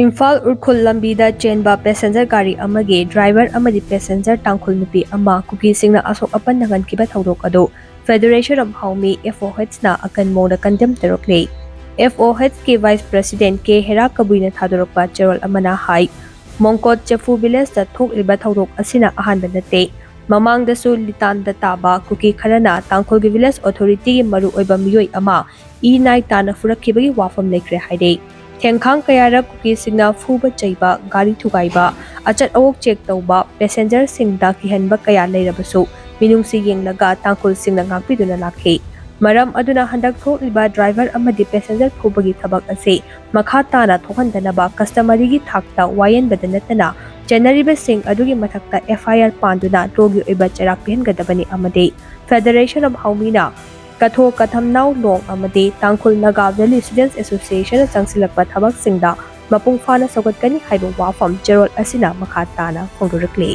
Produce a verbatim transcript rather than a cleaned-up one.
ꯏꯝꯐꯥꯜ ꯎꯔꯈꯨꯜ ꯂꯝꯕꯤꯗ ꯆꯦꯟꯕ ꯄꯦꯁꯦꯟꯖꯔ ꯒꯥꯔꯤ ꯑꯃꯒꯤ ꯗ꯭ꯔꯥꯏꯚꯔ ꯑꯃꯗꯤ ꯄꯦꯁꯦꯟꯖꯔ ꯇꯥꯡꯈꯨꯜ ꯅꯨꯄꯤ ꯑꯃ ꯀꯨꯀꯤꯁꯤꯡꯅ ꯑꯁꯣꯛ ꯑꯄꯟ ꯅꯪꯍꯟꯈꯤꯕ ꯊꯧꯗꯣꯛ ꯑꯗꯨ Federation of Haumi, F O H ꯅ ꯑꯀꯟꯕ ꯃꯑꯣꯡꯗ ꯀꯟꯗꯦꯝ ꯇꯧꯔꯛꯂꯤ꯫ F O H ꯀꯤ Vice President K ꯍꯦꯔꯥ ꯀꯕꯨꯏꯅ ꯊꯥꯗꯣꯔꯛꯄ ꯆꯦꯔꯣꯜ ꯑꯃꯅ ꯍꯥꯏ, ꯃꯣꯡꯀꯣꯠ ꯆꯐꯨ ꯚꯤꯂꯦꯖꯇ ꯊꯣꯛꯂꯤꯕ ꯊꯧꯗꯣꯛ ꯑꯁꯤꯅ ꯑꯍꯥꯟꯕ ꯅꯠꯇꯦ꯫ ꯃꯃꯥꯡꯗꯁꯨ ꯂꯤꯇꯥꯟꯗ ꯇꯥꯕ ꯀꯨꯀꯤ ꯈꯔꯅ ꯇꯥꯡꯈꯨꯜꯒꯤ ꯚꯤꯂꯦꯖ ꯑꯣꯊꯣꯔꯤꯇꯤꯒꯤ ꯃꯔꯨꯑꯣꯏꯕ ꯃꯤꯑꯣꯏ ꯑꯃ ꯏ ꯅꯥꯏ ꯇꯥꯅ ꯐꯨꯔꯛꯈꯤꯕꯒꯤ ꯋꯥꯐꯝ ꯂꯩꯈ꯭ꯔꯦ ꯍꯥꯏꯔꯤ꯫ ꯊꯦꯡꯈꯥꯡ ꯀꯌꯥꯔꯛ ꯀꯨꯀꯤꯁꯤꯡꯅ ꯐꯨꯕ ꯆꯩꯕ, ꯒꯥꯔꯤ ꯊꯨꯒꯥꯏꯕ, ꯑꯆꯠ ꯑꯋꯣꯛ ꯆꯦꯛ ꯇꯧꯕ, ꯄꯦꯁꯦꯟꯖꯔꯁꯤꯡꯗ ꯀꯤꯍꯟꯕ ꯀꯌꯥ ꯂꯩꯔꯕꯁꯨ ꯃꯤꯅꯨꯡꯁꯤ ꯌꯦꯡꯂꯒ ꯇꯥꯡꯈꯨꯜꯁꯤꯡꯅ ꯉꯥꯛꯄꯤꯗꯨꯅ ꯂꯥꯛꯈꯤ꯫ ꯃꯔꯝ ꯑꯗꯨꯅ ꯍꯟꯗꯛ ꯊꯣꯛꯂꯤꯕ ꯗ꯭ꯔꯥꯏꯚꯔ ꯑꯃꯗꯤ ꯄꯦꯁꯦꯟꯖꯔ ꯐꯨꯕꯒꯤ ꯊꯕꯛ ꯑꯁꯤ ꯃꯈꯥ ꯇꯥꯅ ꯊꯣꯛꯍꯟꯗꯅꯕ customaryꯒꯤ ꯊꯥꯛꯇ ꯋꯥꯌꯦꯟꯕꯗ ꯅꯠꯇꯅ ꯆꯦꯟꯅꯔꯤꯕꯁꯤꯡ ꯑꯗꯨꯒꯤ ꯃꯊꯛꯇ F I R ꯄꯥꯟꯗꯨꯅ lawꯒꯤ ꯑꯣꯏꯕ ꯆꯩꯔꯥꯛ ꯄꯤꯍꯟꯒꯗꯕꯅꯤ ꯑꯃꯗꯤ Federation of Haumiꯅ ꯀꯊꯣ ꯀꯊꯝꯅꯥꯎ ꯂꯣꯡ ꯑꯃꯗꯤ ꯇꯥꯡꯈꯨꯜ ꯅꯥꯒꯥ Valley Students Associationꯅ ꯆꯪꯁꯤꯜꯂꯛꯄ ꯊꯕꯛꯁꯤꯡꯗ ꯃꯄꯨꯡ ꯐꯥꯅ ꯁꯧꯒꯠꯀꯅꯤ ꯍꯥꯏꯕ ꯋꯥꯐꯝ ꯆꯦꯔꯣꯜ ꯑꯁꯤꯅ ꯃꯈꯥ ꯇꯥꯅ ꯐꯣꯡꯗꯣꯔꯛꯂꯤ꯫